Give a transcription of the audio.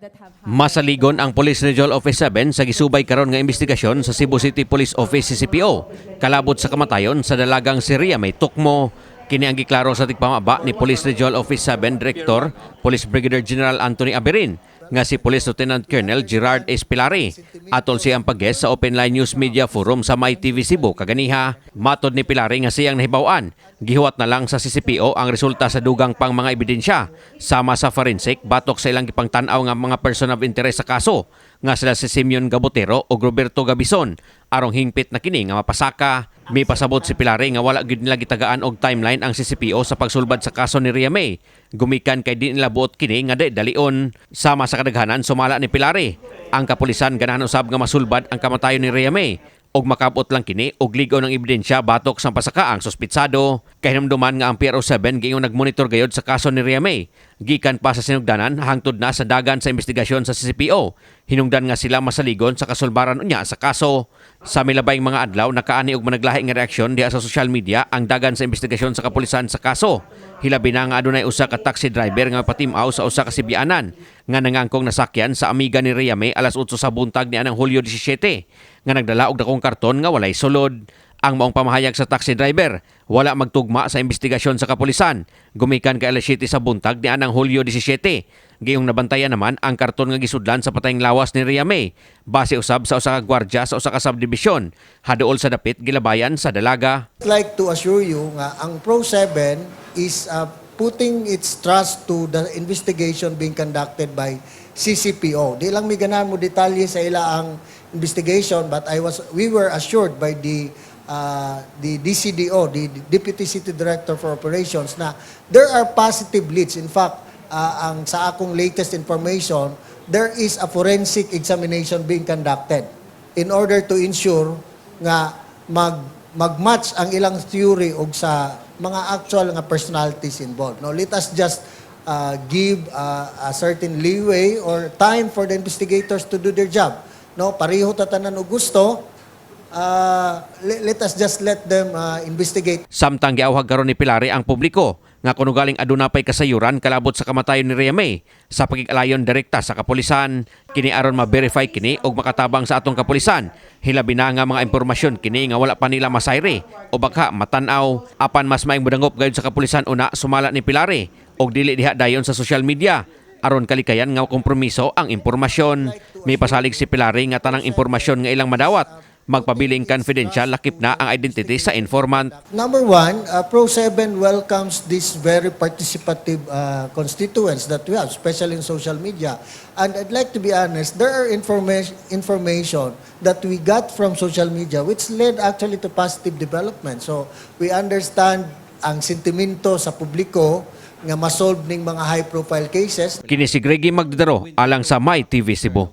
That have happened. Masaligon ang Police Regional Office 7 sa gisubay karon nga investigasyon sa Cebu City Police Office, CCPO, kalabot sa kamatayon sa dalagang si Ria May Tukmo. Kini ang giklaro sa tigpamaba ni Police Regional Office 7 Director Police Brigadier General Anthony Aberin nga si Police Lieutenant Colonel Gerard S. Pilari. Atol siyang pag-guest sa Open Line News Media Forum sa My TV Cebu kaganiha. Matod ni Pilari nga siyang nahibaw-an, gihuwat na lang sa CCPO ang resulta sa dugang pang mga ebidensya sama sa forensic batok sa ilang gipangtan-aw nga mga person of interest sa kaso nga sila si Simeon Gabotero o Roberto Gabison arong hingpit na kini nga mapasaka. May pasabot si Pilari nga wala gyud nila gitagaan og timeline ang CCPO sa pagsulbad sa kaso ni Ria May. Gumikan kay di nila buot kini nga di dalion. Sama sa kadaghanan, sumala ni Pilari, ang kapulisan ganahan usab nga masulbad ang kamatayon ni Ria May og makabot lang kini og lig-on ng ebidensya batok sa pasaka ang suspitsado. Kahinumduman nga ang PRO7 giingon nagmonitor gayod sa kaso ni Ria May gikan pa sa sinugdanan hangtod na sa dagan sa investigasyon sa CCPO. Hinungdan nga sila masaligon sa kasulbaran unya sa kaso. Sa milabayng mga adlaw, nakaani og managlahi nga reaksyon diha sa social media ang dagan sa investigasyon sa kapulisan sa kaso. Hilabi na nga adunay usa ka taxi driver nga patimaw sa usa ka Sibianan nga nangangkong nasakyan sa amiga ni Ria May alas 8 sa buntag ni anang Hulyo 17 nga nagdala og dakong karton nga walay sulod. Ang maong pamahayag sa taxi driver wala magtugma sa investigasyon sa kapulisan. Gumikan kay alas 7 sa buntag ni anang Hulyo 17. Gayong nabantayan naman ang karton nga gisudlan sa patayng lawas ni Ria May. Base usab sa usa ka gwardya sa usa ka subdivision. Haduol sa dapit gilabayan sa dalaga. I'd like to assure you nga ang Pro 7 is putting its trust to the investigation being conducted by CCPO. Di lang mi ganahan mo detalye sa ila ang investigation, but I was we were assured by the DCDO, the Deputy City Director for Operations, na there are positive leads. In fact, ang sa akong latest information, there is a forensic examination being conducted in order to ensure nga mag-match ang ilang theory og sa mga actual nga personalities involved. No, let us just give a certain leeway or time for the investigators to do their job. No, pareho ta tanan og gusto. Let us just let them investigate. Samtang giawhag karon ni Pilari ang publiko nga kuno galing aduna pay kasayuran kalabot sa kamatayon ni Ria May sa pagkikalayon direkta sa kapulisan kini aron ma-verify kini og makatabang sa atong kapulisan, hilabi na nga mga impormasyon kini nga wala pa nila masayri o baka matan-aw. Apan mas maayong modangop gayud sa kapulisan una, sumala ni Pilari, og dili diha dayon sa social media aron kalikayan nga kompromiso ang impormasyon. May pasalig si Pilari nga tanang impormasyon nga ilang madawat magpabiling confidential, lakip na ang identity sa informant. Number one, Pro 7 welcomes these very participative constituents that we have, especially in social media. And I'd like to be honest, there are information that we got from social media which led actually to positive development. So we understand ang sentimento sa publiko nga masolve ning mga high-profile cases. Kini si Greggy Magdadaro alang sa My TV Cebu.